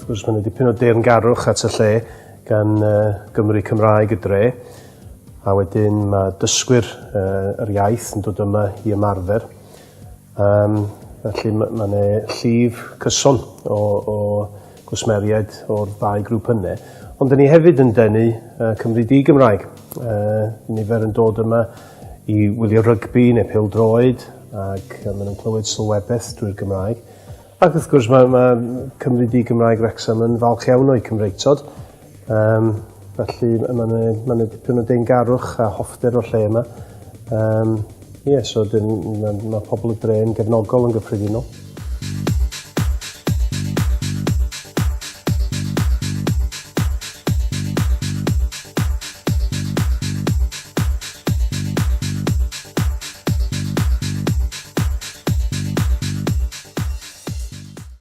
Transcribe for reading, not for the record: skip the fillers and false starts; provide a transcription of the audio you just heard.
Wrth gwrs mae 'na dipyn o deyrngarwch at y lle gan uh, Gymru Cymraeg y dre. A wedyn mae dysgwyr uh, yr iaith yn dod yma i ymarfer. Um, felly mae ma 'na llif cyson o, o gwsmeriaid o'r ddau grŵp yna. Ond dyn ni hefyd yn denu uh, Cymru di-Gymraeg. Uh, nifer yn dod yma i wylio rygbi neu pêl-droed ac uh, maen nhw'n clywed sylwebaeth drwy'r Gymraeg. Ac wrth gwrs mae, mae Cymru di-Gymraeg Wrexham yn falch iawn o'i Cymreictod. Um, felly mae yna ma dipyn o deingarwch a hoffter o'r lle yma. Um, ie, yeah, so dyn, mae, mae pobl y dre'n gefnogol yn gyffredinol.